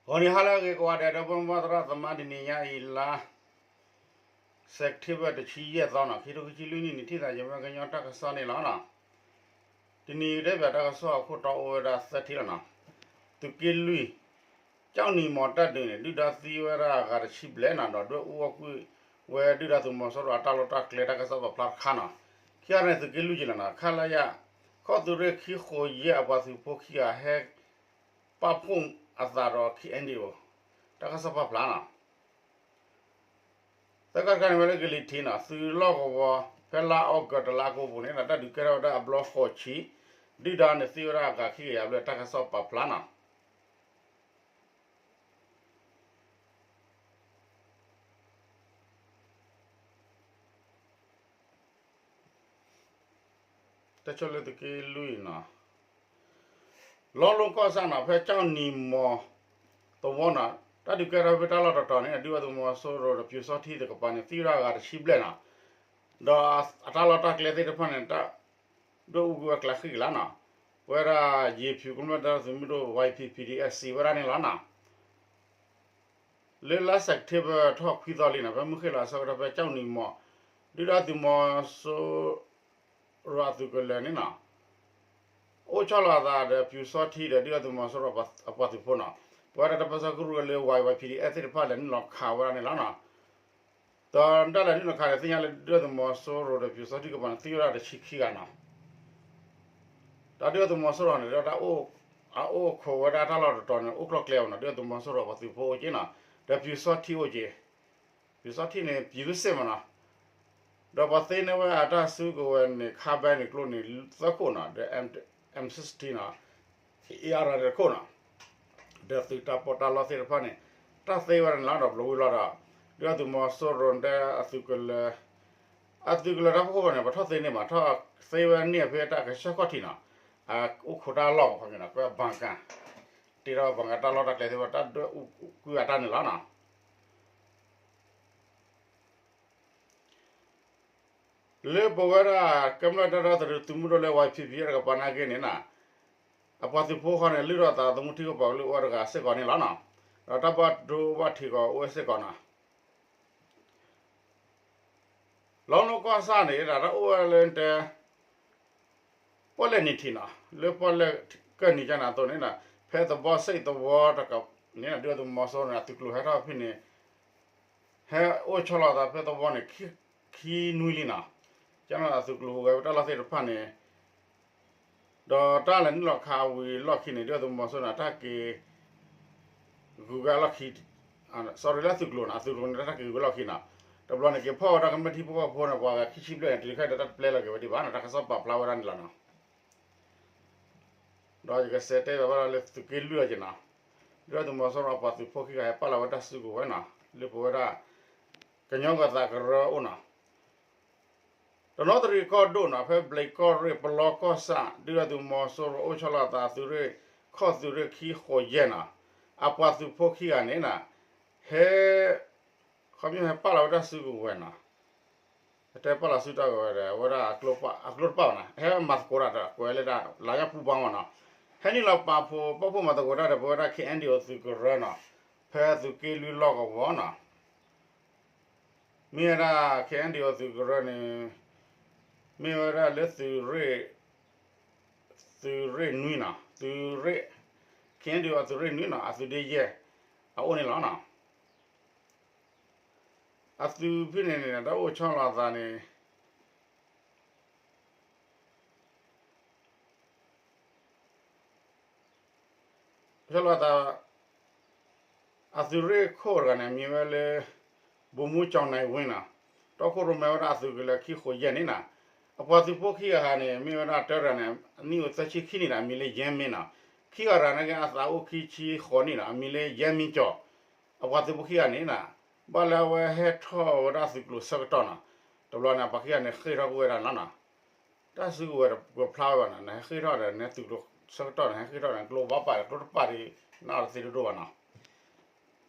ဂီၤနံၤဟါလၢအဂ့ၤကိးဂၤဒဲး ဒီပုၢ်ဝဲၢ်သရၣ်သမါ တနံၤညါအံၤလါ September တဆံယဲၢ်သီန့ၣ် ခံထိခံဆံလွံၢ်နံၣ်န့ၣ် ထံၣ်သးယမ့ၢ်ကညီတၢ်ကစီၣ်န့ၣ်လီၤ. တနံၤအံၤတဲပၠးတၢ်ကစီၣ်အခိၣ်တီအိၣ်ဝဲဒၣ်သၢထံၣ်လီၤန့ၣ်, သုးက့လွံၢ် ကၠီၣ်နံၤမီၤတၢ်ဒုးန့ၣ် ဒုၣ်ဒါသံဝဲဒၣ်အဂၤတဆံဘျဲၣ်န့ၣ်ဒီး ဒွဲၣ်အူအီၣ်ကွံာ်ဝဲဒုၣ်ဒါသုးမီၤစိရိၤအတၢ်လီၢ်တၢ်ကျဲတၢ်ကစီၣ်ပာ်ဖျါတခါန့ၣ်, ခံဂၤန့ၣ် သုးက့လွံၢ်က့လီၤန့ၣ် ခလရ ခီၣ်သုးရ့ၣ်ခံဃိးယဲၢ်အပှၤသုးဖိခံဂၤဟဲ ပာ်ဖှိၣ်အသးဒီး KNDO တၢ်ကစီၣ်ပာ်ဖျါန့ၣ် သၢခါတခါန့ၣ် ဝဲလၢကလံၤထံးန့ၣ် သုးလီၢ်ကဝီၤ ဖဲလါအီကူးတလါကိးပူၤန့ၣ် တၢ်ဒုးကဲထီၣ်ဝဲဒၣ်အဘျီဃိးဆံ, ဒုၣ်ဒါန့ၣ်သံဝဲဒၣ်အဂၤခံကယၤဘျဲၣ် တၢ်ကစီၣ်ပာ်ဖျါန့ၣ် တၢ်ဆိလၢသုးက့လွံၢ်န့ၣ် လီလိကီၢ်ဆၣ်န့ၣ် ဖဲကၠီၣ်နံၤမီၤသဝီန့ၣ် တၢ်ဒုးကဲထီၣ်ဖဲတၢ်လီၢ်တတီၤန့ၣ် ဒုၣ်ဒါသုးမီၤစိရိၤဒီးပၠူၤစီထံတကပၤန့ၣ် သံဝဲဒၣ်အဂၤတဆံဘျဲၣ်န့ၣ်, ဒီးအတၢ်လီၢ်တၢ်ကျဲသ့ၣ်တဖၣ်န့ၣ် ဒွဲၣ်အူကွံာ်ဝဲကျဲဃံၣ်ကလာ်န့ၣ်, ပဝဲဒၣ်ယ့ၤဖၠူၤကမျၢၢ်တၢ်သုးမုၢ်ဒိၣ် Y P P D F စံးဝဲဒၣ်န့ၣ်လီၤန့ၣ် လၢလါ September ထီၣ်ခွံသီလံန့ၣ် ဖဲမုၢ်ဃ့ၢ်လီၤအဆၢကတီၢ်ဖဲကၠီၣ်နံၤမီၤ ဒုၣ်ဒါသုးမီၤစိရိၤအသုးကလၢၤန့ၣ်န့ၣ် အိၣ်ဆီလီၤအသးဒီးပၠူၤစီထံဒီးဒုၣ်ဒါသုးမီၤစိရိၤအပှၤသုးဖိန့ၣ်, ပဝဲဒၣ်တၢ်ပၢဆှၢကရူၢ်လၢ Y Y P D F သ့ၣ်တဖၣ်လဲၤနုာ်လီၤခးဝဲဒၣ်န့ၣ်လီၤန့ၣ်, ဒီးတၢ်လဲၤနုာ်လီၤခးန့ၣ် သ့ၣ်ညါလၢဒုၣ်ဒါသုးမီၤစိရိၤဒီးပၠူၤစီထံကပၤန့ၣ် သံဝဲဒၣ်တဆံခံဂၤန့ၣ် ဒီးဒုၣ်ဒါသုးမီၤစိရိၤန့ၣ် ဒီးတၢ်အိၣ်ခိးဝဲဒၣ်တၢ်လီၢ်တတီၤန့ၣ် အိၣ်ကျီၢ်ကျဲအီၤန့ၣ် ဒုၣ်ဒါသုးမီၤစိရိၤအပှၤသုးဖိအိၣ်က့ၤန့ၣ်, ဒီးပၠူၤစီထံအိၣ်က့ၤ, ပၠူၤစီထံန့ၣ်ပၠူၤစ့ၣ်မးန့ၣ်, ဒီးပှၤသ့န့ၢ်ဝဲအတၢ်စုကဝဲၤန့ၣ် ခါဘဲန့ၣ်ကျိန့ၣ် သၢခိၣ်န့ၣ် ဒီး M sixteen န့ၣ် A R န့ၣ်တခိၣ်န့ၣ်, ဒီးသုးတၢ်ပီးတၢ်လီသ့ၣ်တဖၣ်န့ၣ် တၢ်သ့ဝဲဒၣ်န့ၣ်လီၤ. ဒီးဘျီဝံၤလီၤဒီး ဒုၣ်ဒါသုးမီၤစိရိၤဒီးအသုးကလၢၤ အသုးကလၢၤတၢ်ဖီခိၣ်န့ၣ် ပှၤထီၣ်သ့န့ၢ်မး ထီၣ်သ့ဝဲန့ၢ်ဖဲတၢ်ကဆှၢခီၣ်ထံးန့ၣ်, အအိၣ်ခိးတၢ်လီၢ်ဖီခိၣ်န့ၣ် ကွဲဘၣ်ကၣ်, တ့ထီၣ်ဘၣ်ကၣ်တၢ်လီၢ်တၢ်ကျဲသ့ၣ်တဖၣ် တၢ်ဒွဲၣ်အူကွံာ်အတၢ်န့ၣ်လီၤန့ၣ် လၢပဝဲဒၣ်ကမျၢၢ်တၢ်ဒီသဒၢသုးမုၢ်ဒိၣ်လၢ Y P P တကပၤန့ၣ်က့ၤန့ၣ်န့ၣ်, အပှၤသုးဖိဃီန့ၣ် လုၢ်ထီၣ်သးသမူထံကပၤလၢအိၣ်ဝဲတဂၤစ့ၢ်ကီးန့ၣ်လီၤန့ၣ်, ဒီးတၢ်ဘၣ်ဒိဘၣ်ထံးကီးအိၣ်ဝဲစ့ၢ်ကီးန့ၣ် လီၤနကီၢ်ဆၣ်န့ၣ် တၢ်အိၣ်ဝဲလၢတဲ ပီၣ်လဲၣ်နံၤထံးန့ၣ် လၢပီၣ်လဲၣ်ကၢၢ်နံၤကၢၢ်နၤအသိးန့ၣ် ဖဲသဘီစ့ၣ်သဝီတကပၤန့ၣ် ဒုၣ်ဒါသုးမီၤစိရိၤန့ၣ် အသုးကျိၤဟဲထီၣ်ဖဲန့ၣ် ဟဲအိၣ်ဆီလီၤသးဖဲသဝီန့ၣ် ခံနွံလံန့ၣ်, ကန့ၣ်အသုးကျိၤဟူးဂဲၤဝဲတၢ်လီၢ်သ့ၣ်တဖၣ်န့ၣ် ဒီးတၢ်လဲၤနုာ်လီၤခးဝံၤလီၢ်ခံန့ၣ် ဒုၣ်ဒါသုးမီၤစိရိၤန့ၣ် တၢ်က့ၤ ဂုၤဝဲလီၢ်ခံ, sorry လၢအသုးကျိၤန့ၣ် အသုးကျိၤန့ၣ် တၢ်က့ၤဂုၤဝဲလီၢ်ခံန့ၣ်, တဘျီန့ၣ် က့ၤဖီၣ်ဝဲဒၣ်ကမျၢၢ်ထံဖိကီၢ်ဖိန့ၣ် ပှၤဂၤခံဆံဘျဲၣ်န့ၣ် တုၤခဲဒီးတၢ်တပျဲလီၤက့ၤဝဲဒံးဘၣ်န့ၣ် တၢ်ကစီၣ်ပာ်ဖျါဝဲဒၣ်န့ၣ်လီၤန့ၣ်. ဒီးယကစံးတဲဘၣ်ဘၣ်လၢသုးက့လွံၢ်အီၤက့ၤန့ၣ်, ဒုၣ်ဒါသုးမီၤစိရိၤအပှၤသုးဖိခံဂၤဟဲပာ်လီၤဝဲတၢ်စုကဝဲၤန့ၣ် လၢပဝဲဒၣ် ကညီဂီၤသးကရၢအိၣ်န့ၣ် တနီသရံၣ်ကီၢ်ဒိၣ်န့ၣ် ဖဲဘျံးကီၢ်ရ့ၣ်ပလီကီၢ်ဆၣ် ဒုၣ်ဒါသုးမီၤစိရိၤအိၣ်ဆီလီၤသးသုးရ့ၣ် ခီၣ်သုးရ့ၣ်ခံဃိးယဲၢ်န့ၣ် အပှၤသုးဖိခံဂၤန့ၣ် ဟဲ ခီပညီဟဲပာ်လီၤဝဲတၢ်စုကဝဲၤန့ၣ်, ဟဲတဲပာ်လီၤစုတၢ်ကဝဲၤဒီး အဝဲဒၣ်အကျိတပာ်ဘၣ်န့ၣ် ဟဲမၤသကိးတၢ်ဒီးကွဲးလၢတၢ်လၢယပူၤဘၣ်မးန့ၣ်, ဟဲနုာ်လီၤပာ်ဖှိၣ်ပာ်ဖှိၣ်မၤသကိးတၢ်ဒီး ပဝဲဒၣ် KNDO သုးကရၢန့ၣ် ဖဲသုးက့လွံၢ်လီၢ်ကဝီၤန့ၣ် မ့ၢ်ဝဲဒၣ် KNDO သုးကရၢန့ၣ် မ့ၢ်ဝဲဒၣ်လၢသုးရ့ၣ် သုးရ့ၣ်နွံန့ၣ် သုးရ့ၣ် KNDO အသုးရ့ၣ်နွံန့ၣ် အသုးဒ့ယဲၢ် အအိၣ်န့ၣ်လီၤန့ၣ်, အသုးဖဲန့ၣ်န့ၣ် တၢ်အိၣ်ဆီလီၤသးန့ၣ် ဆီလီၤသး အသုးရ့ၣ်ခိၣ်တဂၤန့ၣ် အမံၤဝဲလၢ ဗိုလ်မှူး ကျော်နိုင်ဝင်းန့ၣ်, တီခိၣ်ရိၣ်မဲဝဲဒၣ်အသုးကလၢၤခံဃိးယဲၢ်န့ၣ်န့ၣ်, အပှၤသုးဖိခံဂၤန့ၣ် မ့ၢ်ဝဲဒၣ်တဂၤန့ၣ် အနံၣ်အိၣ်သၢဆံခံနံၣ်ဒီး အမံၤလၢ ယဲမင်းန့ၣ်, ခံဂၤတဂၤန့ၣ်က့ အသးအိၣ်ခံဆံဃိးနံၣ်ဒီး အမံၤလၢ ယဲမင်းကျော်, အပှၤသုးဖိခံဂၤန့ၣ်န့ၣ် ဘၣ်လၢအဝဲဟဲထီၣ်ဝဲဒၣ်သုးကျိၤဆၢကတီၢ်န့ၣ်, တဘျီန့ၣ် အပှၤခံဂၤန့ၣ် ဃ့ၢ်ထီၣ်ကွံာ်ဝဲဒၣ်န့ၣ်လီၤန့ၣ်, တၢ်စုကဝဲၤတကွဲးဖျါဝဲဘၣ်န့ၣ်, နဟဲဃ့ၢ်ထီၣ်ဒီး နသုးကျိၤဆၢကတီၢ်န့ၣ် ဟဲဃ့ၢ်ထီၣ်န့ၣ် ကျိဘၣ်ပာ်ဒီးကျိတပာ်ဒီး နအီၤတသ့ဒိၣ်ဒိၣ်ဘၣ်န့ၣ်,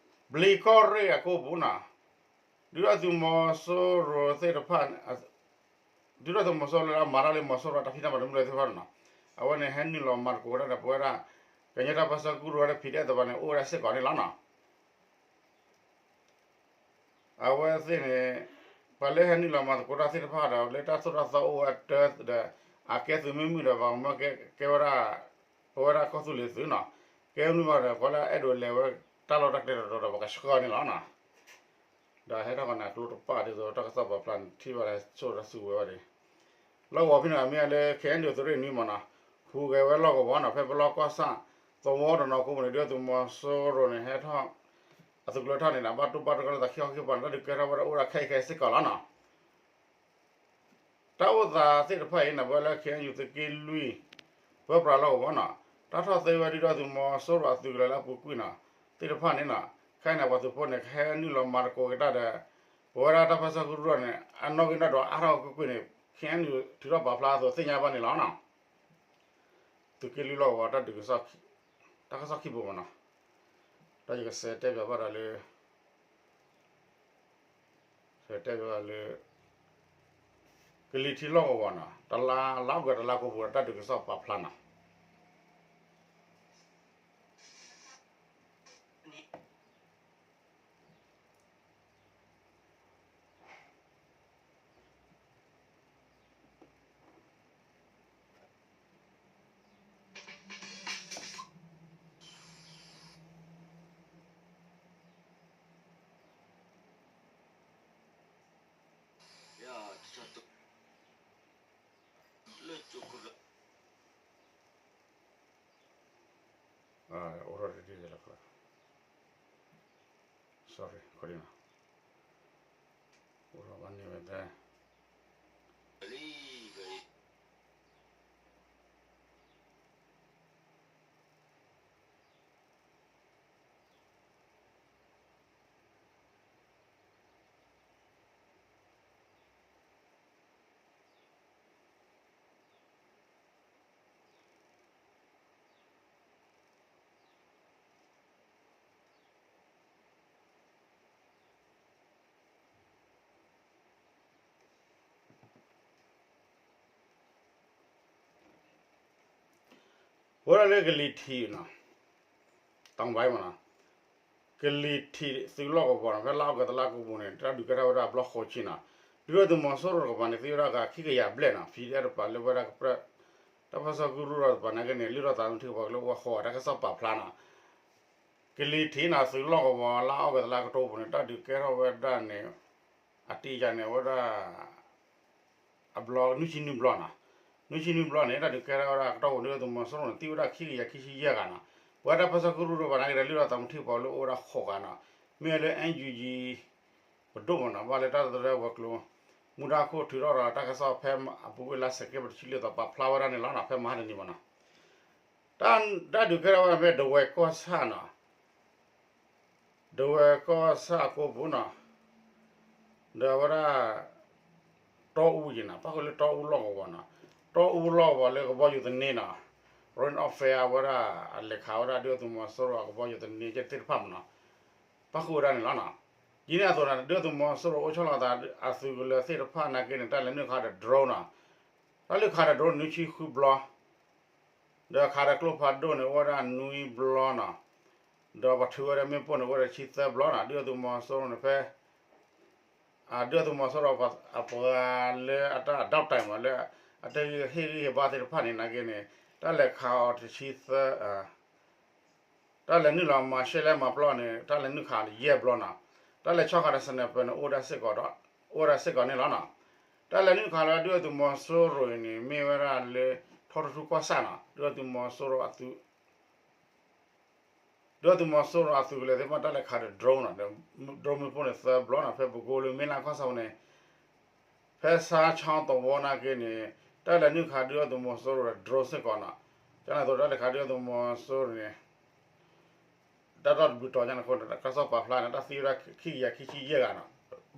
ဘျံးကီၢ်ရ့ၣ်အကိပူၤန့ၣ်, ဒုၣ်ဒါသုးမီၤစိရိၤသ့ၣ်တဖၣ် ဒုၣ်ဒါသုးမီၤစိရိၤလၢအမၤတၢ်လၢမီၤစိရိၤတၢ်ဖံးတၢ်မၤတမုၢ်လၢၤသ့ၣ်တဖၣ်န့ၣ်, အဝဲန့ၣ်ဟဲနုာ်လီၤမၤသကိးဝဲဒၣ်ဒီးပဝဲဒၣ် ကညီတၢ်ပၢဆှၢကရူၢ်ဒီး PDF တဖၣ်န့ၣ် အိၣ်ဝဲဒၣ်စ့ၢ်ကီးန့ၣ်လီၤနီၤ. အဝဲသ့ၣ်န့ၣ် ပှၤလၢဟဲနုာ်လီၤမၤသကိးတၢ်သ့ၣ်တဖၣ်ဒီး လၢတၢ်သိၣ်တၢ်သီအိၣ်ဝဲတၢ်ဒီး အကဲသုးမ့ၢ်မုၢ်ဒီး ပှၤကမၢကဲဝဲဒၣ် ပဝဲဒၣ်ကီၢ်သူလ့ၤသုးနီၤ. ကဲမုၢ်ဘၣ်ဒီး ပှၤလၢအအဲၣ်ဒိးလဲၤဝဲတၢ်လီၢ်တၢ်ကျဲတတီၤဒီး ပှၤကဆှၢန့ၣ်လီၤနီၤ. ဒီးဟဲထီၣ်ကနၣ်ကျိတပာ်ဒ်သိး တၢ်ကစီၣ်ပာ်ဖျါန့ၣ် ထံၣ်ဘၣ်လၢဆိၣ်တၢ်စုကဝဲၤဘၣ်ဒံး လီၢ်ကဝီၤဖဲန့ၣ် အမ့ၢ်လၢ ခဲအံၤဒုးသုးရ့ၣ်နွံမ့ၢ်နီၤ, ဟူးဂဲၤဝဲလီၢ်ကဝီၤနီၤ, ဖဲပလီၢ်ကီၢ်ဆၣ် သဝီတနီၤကိးပူၤန့ၣ် ဒုၣ်ဒါသုးမီၤစိရိၤန့ၣ် ဟဲထီၣ် အသုးကျိၤထီၣ်န့ၣ် ဘၣ်တိၢ်ဘၣ်တရၢလၢသးခံခီခံပၤန့ၣ် တၢ်ဒုးကဲထီၣ်ဝဲဒၣ်အိၣ်ဒၣ်ခဲအံၤခဲအံၤစ့ၢ်ကီးလီၤနီၤ. တၢ်အိၣ်သးသ့ၣ်တဖၣ်အံၤန့ၣ် ပဝဲလၢ ခဲအံၤဒုးသုးက့လွံၢ် ပၢပြးလီၢ်ကဝီၤနီၤ, တၢ်ထီၣ်သ့ဝဲဒၣ်ဒုၣ်ဒါသုးမီၤစိရိၤအသုးကလၢၤလၢအပူၤကွံာ်နီၤ, သ့ၣ်တဖၣ်န့ၣ်နီၤ, ခဲအံၤန့ၣ် ပှၤသုးဖိန့ၣ် ကဟဲနုာ်လီၤမၤသကိးက့ၤတၢ်ဒီး ပဝဲဒၣ်တၢ်ပၢဆှၢကရူၢ်န့ၣ် အနီၣ်ဂံၢ်နီၣ်ဒွးအါထီၣ်ကွ့ၢ်ကွ့ၢ်န့ၣ် ခဲအံၤဒုးထုးထီၣ်ပာ်ဖျါအသိးသ့ၣ်ညါဘၣ်န့ၣ်လီၤနီၤ. သုးက့လွံၢ်လီၢ်ကဝီၤ တၢ်ဒုးကစီၣ် တၢ်ကစီၣ်ခံဘိမ့ၢ်နီၤ, ဒီးယကစးတဲပၠးဘၣ်ဒီးလၢ တဲပၠးလၢ ကလံၤထံးလီၢ်ကဝီၤနီၤ, တလါ လါအီကူးတလါကိးပူၤ တၢ်ဒုးကစီၣ်ပာ်ဖျါနီၤ. အိၣ်ထီၣ်တဒ်လဲၣ်လီၤ, sorry ခီဒ်နီၤ, အိၣ်ထီၣ်ဘၣ်န့ၢ်ဝဲတဲ ဝဲဒၣ်လၢကလံၤထံးနီၤ, တၢ်ဘၣ်မနီၤ, ကလံၤထံးသုးလီၢ်ကဝီၤနီၤ, ဖဲလါအီကူးတလါကိးပူၤန့ၣ် တၢ်ဒုးကဲထီၣ်ဝဲဒၣ်ဘျီဃိးဆံနီၤ, ဒုၣ်ဒါသုးမီၤစိရိၤတကပၤန့ၣ် သံဝဲဒၣ်ဂၤခံကယၤဘျဲၣ်နီၤ, ဖံးဒဲးတပၤလၢဝဲဒၣ်ကပြၢၢ် တၢ်ပၢဆှၢကရူၢ်တပၤနာ်က့န့ၣ် လုၢ်ထီၣ်သးသမူထံကပၤကလၢအိၣ်ဝဲဃိးဂၤ တၢ်ကစီၣ်ပာ်ဖျါနီၤ. ကလံၤထံးနီၤ သုးလီၢ်ကဝီၤ လါအီကူးတလါကတိၤပူၤန့ၣ် တၢ်ဒုးကဲထီၣ်ဝဲဒၣ်န့ၣ် အတယၤန့ၣ် အဝဲဒၣ် အဘျီ နွံဆံနွံဘျီနီၤ, နွံဆံနွံဘျီန့ၣ် တၢ်ဒုးကဲထီၣ်ဝဲဒၣ်ကတိၤပူၤ ဒုၣ်ဒါသုးမီၤစိရိၤန့ၣ် သံဝဲဒၣ်ခံကယၤခံဆံယဲၢ်ဂၤနီၤ, ပဝဲဒၣ်တၢ်ပၢဆှၢကရူၢ်တပၤနာ်က့ဒီး လုၢ်ထီၣ်သးသမူထံကပၤလၢအိၣ်ဝဲဒၣ်ဃိးဂၤနီၤ, မ့ၢ်လၢ NUG ပဒိၣ်မနီၤ, ဘၣ်လၢတၢ်တရၢဝဲၤကျိၤ မူဒါခိၣ်ထုးထီၣ်ဒီးတၢ်ကစီၣ်ဖဲအပူၤကွံာ်လါစဲးက့ဘၢၣ်တဆံလွံၢ်သီပာ်ဖျါဝဲဒၣ်န့ၣ်လီၤနီၤ, ဖဲမဟါတနံၤမနီၤ. တၢ်ဒုးကဲထီၣ်ဝဲဖဲဒဝဲၢ်ကီၢ်ဆၣ်နီၤ, ဒဝဲၢ်ကီၢ်ဆၣ်အကိပူၤနီၤ, ဒီးအဝဲဒၣ် တီအူယံၤနီၤ, ပၣ်ဃုာ်လၢတီအူလီၢ်ကဝီၤနီၤ, တီအူလီၢ်ကဝီၤလၢကဘီယူၤသန့နီၤ, Ring of Fire အဝဲဒၣ်အလဲၤခးဝဲဒၣ်ဒုၣ်ဒါသုးမီၤစိရိၤအကဘီယူၤသန့သ့ၣ်တဖၣ်မနီၤ, ပၣ်ဃုာ်ဝဲဒၣ်န့ၣ်လီၤနီၤ. ဒ်န့ၣ်အသိးန့ၣ် ဒုၣ်ဒါသုးမီၤစိရိၤအိၣ်ဆီလီၤသးအသုးကလၢၤသ့ၣ်တဖၣ်နာ်က့န့ၣ် တၢ်လဲၤနုာ်ခးဒီး drone နီၤ, တၢ်လဲၤခးဒီး drone န့ၣ် နွံဆံဃုဘျီ ဒီးခးဒီးကျိဖးဒိၣ်န့ၣ် အိၣ်ဝဲဒၣ်နွံဘျီနီၤ, ဒီးပှၤထုးဝဲဒၣ်မ့ၣ်ပိၢ်န့ၣ် အိၣ်ဝဲဒၣ်တဆံသၢဘျီနီၤ, ဒုၣ်ဒါသုးမီၤစိရိၤန့ၣ်ဖဲ ဒုၣ်ဒါသုးမီၤစိရိၤအပှၤလၢအတၢ်အဒိးတၢ်မၤလၢ အတဟ့ၣ်ဂံၢ်ဟ့ၣ်ဘါသ့ၣ်တဖၣ်န့ၣ်နာ်က့န့ၣ် တၢ်လဲၤခးအီၤတဆံသၢ တၢ်လဲၤနုာ်လီၤမၤရှဲလဲမၤပျီန့ၣ် တၢ်လဲၤနုာ်ခးယဲၢ်ဘျီနီၤ, တၢ်လဲၤဆီၣ်ခးဒီး sniper န့ၣ် အိၣ်ဒၣ်စ့ၢ်ကီးဒီး အိၣ်ဝဲဒၣ်စ့ၢ်ကီးန့ၣ်လီၤနီၤ. တၢ်လဲၤနုာ်ခးလၢဒုၣ်ဒါသုးမီၤစိရိၤအံၤန့ၣ် မ့ၢ်ဝဲဒၣ်လၢ ထီထူထူကီၢ်ဆၣ်နီၤ, ဒုၣ်ဒါသုးမီၤစိရိၤအသုး ဒုၣ်ဒါသုးမီၤစိရိၤအသုးကလၢၤသ့ၣ်တဖၣ် တၢ်လဲၤခးဒီး drone နီၤ, drone မ့ၣ်ပိၢ်န့ၣ်သၢဘျီနီၤ, ဖဲပကိလၢမ့ၢ်လၢကီၢ်ဆၣ်ပူၤန့ၣ် ဖဲဆါဆီသဝီနာ်က့န့ၣ် တၢ်လဲၤနုာ်ခးဒုၣ်ဒါသုးမီၤစိရိၤဒီး drone စ့ၢ်ကီးနီၤ. ကန့ၣ်အသိး တၢ်လဲၤခးဒုၣ်ဒါသုးမီၤစိရိၤန့ၣ် တၢ်တီၢ်တဘျုးတီၤညါန့ၣ်အဃိန့ၣ် တၢ်ကစီၣ်ပာ်ဖျါန့ၣ် တၢ်သံဝဲဒၣ်ခံကယၤခံဆံယဲၢ်ဂၤနီၤ,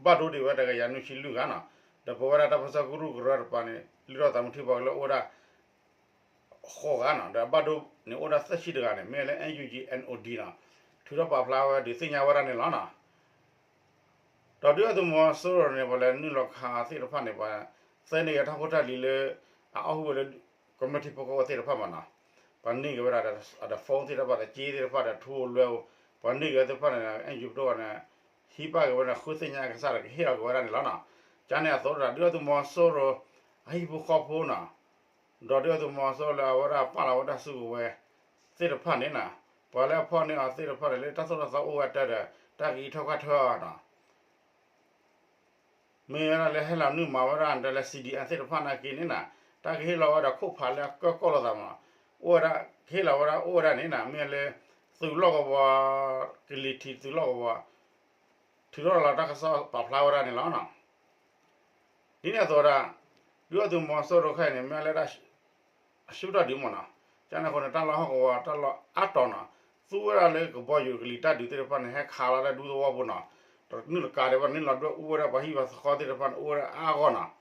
ဘၣ်ဒိဒံးဝဲတကယၤနွံဆံလွံၢ်ဂၤနီၤ, ဒီးပဝဲဒၣ်တၢ်ပၢဆှၢကရူၢ်ကရၢတပၤန့ၣ် လုၢ်ထီၣ်သးသမူထံကပၤကလၢအိၣ်ဝဲဒၣ် ဃိးဂၤနီၤ, ဒီးအဘၣ်ဒိန့ၣ်အိၣ်ဒၣ်သၢဆံတဂၤန့ၣ် မ့ၢ်လၢ NUG NOD နီၤ, ထုးထီၣ်ပာ်ဖျါဝဲဒုးသ့ၣ်ညါဝဲဒၣ်န့ၣ်လီၤနီၤ. ဒီးဒုၣ်ဒါသုးမီၤစိရိၤန့ၣ် ပှၤလဲၤနုာ်လီၤခးသ့ၣ်တဖၣ်န့ၣ် ပှၤသၢန့ၢ်က့ၤတၢ်ဖိတၢ်လံၤလၢ အအီၣ်ဟုၣ်ဝဲလၢ ကမျၢၢ်ထံဖိကီၢ်ဖိသ့ၣ်တဖၣ်မနီၤ, ပှၤန့ၢ်က့ၤဝဲဒၣ်ဒီး phone သ့ၣ်တဖၣ်ဒီး က့သ့ၣ်တဖၣ်ဒီး ထူလွဲအိၣ်, ပှၤန့ၢ်က့ၤဝဲသ့ၣ်တဖၣ်န့ၣ် အဲၣ်ယူၤပဒိၣ်န့ၣ် ဟံးပာ်က့ၤဝဲန့ၣ် ဃုသ့ၣ်ညါကစၢ်ဒီး ကဟ့ၣ်လီၤက့ၤဝဲဒၣ်န့ၣ်လီၤနီၤ. ကန့ၣ်အသိးဒီး ဒုၣ်ဒါသုးမီၤစိရိၤ အဟံၣ်ဖိဃီဖိနီၤ, ဒီးဒုၣ်ဒါသုးမီၤစိရိၤလၢအဝဲဒၣ်ပာ်လီၤဝဲဒၣ်စုကဝဲၤသ့ၣ်တဖၣ်န့ၣ်နီၤ, ပှၤလၢအဖီၣ်န့ၢ်အီၤသ့ၣ်တဖၣ်န့ၣ် လၢတၢ်သိၣ်တၢ်သီအိၣ်ဝဲတၢ်ဒီး တၢ်ကအံးထီၣ်ကွၢ်ထွဲအီၤနီၤ. မ့ၢ်ဝဲဒၣ်လၢဟဲလီၤနုာ်မၤဝဲဒၣ်ဒီးလၢ C D N သ့ၣ်တဖၣ်နာ်က့န့ၣ်နီၤ, တၢ်ကဟ့ၣ်လီၤဝဲဒီးခိၣ်ဖးလၢအကၢကီၢ်လိာ်သးမးနီၤ, အိၣ်ဝဲဒၣ် ကဟ့ၣ်လီၤဝဲဒၣ်အိၣ်ဝဲဒၣ်န့ၣ်နီၤ, မ့ၢ်လၢ သုးလီၢ်ကဝီၤ ကလံၤထံးသုးလီၢ်ကဝီၤ ထုးထီၣ်လီၤတၢ်ကစီၣ်ပာ်ဖျါဝဲဒၣ်န့ၣ်လီၤနီၤ. ဒ်န့ၣ်အသိးဝဲဒၣ် ဒုၣ်ဒါသုးမီၤစိရိၤခဲအံၤန့ၣ် မ့ၢ်လၢ အဆူၣ်တၢ်ဒုးမးနီၤ, ကန့ၣ်အဃိန့ၣ် တၢ်လီၢ်ဟီၣ်ကဝီၤတၢ်လီၢ်အါတီၤနီၤ, သူဝဲဒၣ်လၢကဘီယူၤကလံၤတၢ်ဒုးသ့ၣ်တဖၣ်န့ၣ် ဟဲခးလီၤလၢဒူသဝီပူၤနီၤ, တနုာ်တကးဒံးဘၣ်န့ၣ် လီၤဒွဲၣ်အူဝဲဒၣ်ပှၤဟံၣ်ပှၤဃီသ့ၣ်တဖၣ်န့ၣ် အိၣ်ဝဲဒၣ်အါဂီၢ်နီၤ,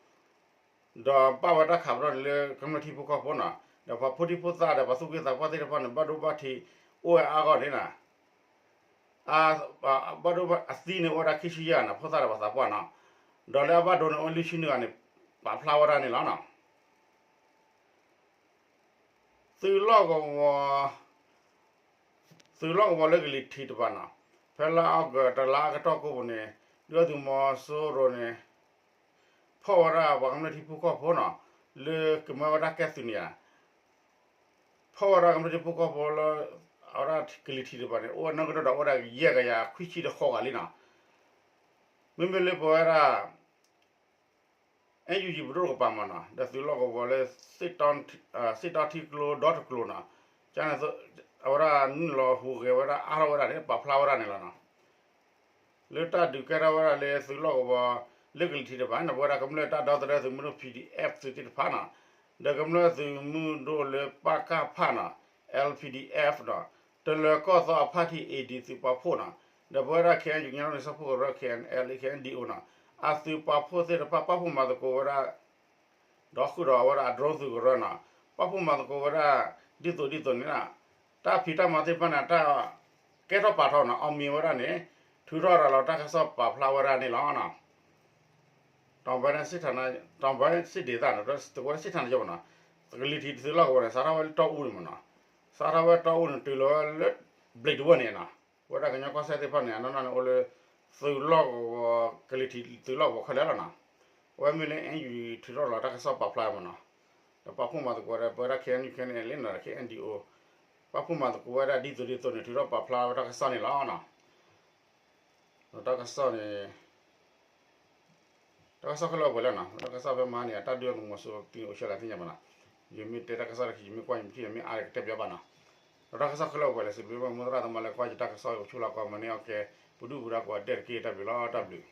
ဒီးပာ်ဝဲတၢ်ခးပနီၣ်န့ၣ်လၢကမျၢၢ်ထံဖိကီၢ်ဖိနီၤ, ဒီးပှၤဖိဒံဖိသၣ်ဒီးပှၤသူၣ်က့သးပှၢ်သ့ၣ်တဖၣ်န့ၣ် ဘၣ်ဒိဘၣ်ထံးအိၣ်ဝဲအါဂီၢ်န့ၣ်နီၤ အဘၣ်ဒိအသံန့ၣ်အိၣ်ဝဲဒၣ်ခံဆံယဲၢ်နီၤ, ဖိသၣ်ဒီးပှၤသးပှၢ်နီၤ, ဒီးလၢအဘၣ်ဒိန့ၣ်အိၣ်လွံၢ်ဆံနွံဂၤန့ၣ် ပာ်ဖျါဝဲဒၣ်န့ၣ်လီၤနီၤ. သုးလီၢ်ကဝီၤ သုးလီၢ်ကဝီၤလၢကလံၤထံးတပၤနီၤ, ဖဲလါအီကူးတလါအကတီၢ်ကိးပူၤန့ၣ် ဒုၣ်ဒါသုးမီၤစိရိၤန့ၣ် ဖီၣ်ဝဲဒၣ်ပှၤကမျၢၢ်ထံဖိကီၢ်ဖိနီၤ, လၢကမၢဝဲဒၣ်ကဲသုးန့ၣ်ဧါ ဖီၣ်ဝဲဒၣ်ကမျၢၢ်ထံဖိကီၢ်ဖိလၢ အဝဲဒၣ်ကလံၤထံးတပၤန့ၣ် အိၣ်ဝဲနီၢ်ကဒိၣ်ဒီးအိၣ်ဝဲဒၣ်ယဲၢ်ကယၤခွံဆံဒီးဃိးဂၤလံနီၤ, မ့မ့ၢ်လၢပဝဲဒၣ် အဲၣ်ယူၤယံၤပဒိၣ်တကပၤမးနီၤ, ဒီးသုးလီၢ်ကဝီၤလၢ စ့ၣ်တီထံကျိဒီတကျိၤနီၤ, ကန့ၣ် အဝဲဒၣ်နုာ်လီၤဟူးဂဲၤဝဲဒၣ်အါထီၣ်ဝဲဒၣ်န့ၣ် ပာ်ဖျါဝဲဒၣ်န့ၣ်လီၤနီၤ. လၢတၢ်ဒုးကဲထီၣ်ဝဲဒၣ်လၢသုးလီၢ်ကဝီၤ လၢကလံၤထံးတပၤန့ၣ် ပဝဲဒၣ်ကမျၢၢ်တၢ်ဒီသဒၢသုးမုၢ်ဒိၣ် P D F သုးသ့ၣ်တဖၣ်နီၤ, ဒီးကမျၢၢ်သုးမုၢ်ဒိၣ်လၢ ပကဖ နီၤ, L P D F နီၤ, တလၢၤကီၢ်သီအဖါတံၢ် A D သုးပာ်ဖှိၣ်နီၤ, ဒီးပဝဲဒၣ် K N U ကညီဒီကလုာ်စၢဖှိၣ်ကရၢ K N L A K N D O နီၤ, အသုးပာ်ဖှိၣ်သ့ၣ်တဖၣ် ပာ်ဖှိၣ်မၤသကိးဝဲဒၣ် ဒီးဃုာ်ဒီးဝဲဒၣ်အ drone သုးကရၢနီၤ, ပာ်ဖှိၣ်မၤသကိးဝဲဒၣ် ဒ်သိးဒ်သိးန့ၣ်နီၤ, တၢ်ဖံးတၢ်မၤသ့ၣ်တဖၣ်န့ၣ် တၢ်ကဲထီၣ်ပာ်ထီၣ်နီၤ, အီၣ်မံၤဝဲဒၣ်န့ၣ် ထုးထီၣ်ရၤလီၤတၢ်ကစီၣ်ပာ်ဖျါဝဲဒၣ်န့ၣ်လီၤနီၤ. တောင်ပိုင်းစစ်ဌာန, တောင်ပိုင်းစစ်ဒေသနီၤ, တဝဲစစ်ဌာနချုပ်မးနီၤ, ကလံၤထံးသုးလီၢ်ကဝီၤန့ၣ် စးထီၣ်ဝဲလၢတီအူန့ၣ်မးနီၤ, စးထီၣ်ဝဲတီအူန့ၣ် တုၤလီၤဝဲလၢ ဘျံးတဝဲၢ်န့ၣ်နီၤ, ပဝဲဒၣ်ကညီကီၢ်စဲၣ်သ့ၣ်တဖၣ်န့ၣ် အနီၢ်နီၢ်န့ၣ်အိၣ်လၢ သုးလီၢ်ကဝီၤ ကလံၤထံးသုးလီၢ်ကဝီၤခဲလၢာ်လီၤနီၤ, အဝဲမ့ၢ်လၢ အဲၣ်ယူၤ ထုးထီၣ်လီၤတၢ်ကစီၣ်ပာ်ဖျါမးနီၤ, ဒီးပာ်ဖှိၣ်မၤသကိးဒီး ပဝဲဒၣ် K N U K N L A နီၤ ဒီး K N D O ပာ်ဖှိၣ်မၤသကိးဝဲဒၣ်ဒ်သိးဒ်သိးန့ၣ် ထုးထီၣ်ပာ်ဖျါဝဲတၢ်ကစီၣ်န့ၣ်လီၤနီၤ. ဒီးတၢ်ကစီၣ်န့ၣ် တၢ်ကစီၣ်ခဲလၢာ်အိၣ်ပှဲၤလံနီၤ, တၢ်ကစီၣ်ဖဲမဟါန့ၣ် အတၢ်ဒုးသုးမီၤစိရိၤအိၣ်ဆူၣ်လီၤသ့ၣ်ညါဘၣ်နီၤ, ယမ့ၢ်တဲတၢ်ကစီၣ်တခါ ယမ့ၢ်ကွၢ်ယမ့ၢ်ထံၣ် ယမ့ၢ်အါဒီးကတဲဘၣ်ဘၣ်နီၤ, ဒီးတၢ်ကစီၣ်ခဲလၢာ်အိၣ်ပှဲၤလံ စံးဘျုးဘၣ်မိၢ်သရၣ်သမါလၢကွၢ်ယတၢ်ကစီၣ်အိၣ်ဆူၣ်လီၤ comment န့ၢ်အီၣ်ကဲ ပဒုၣ်ပဒါကိးဂၤဒဲးတက့ၢ် တၢ်ဘျုးလီၤ တၢ်ဘျုး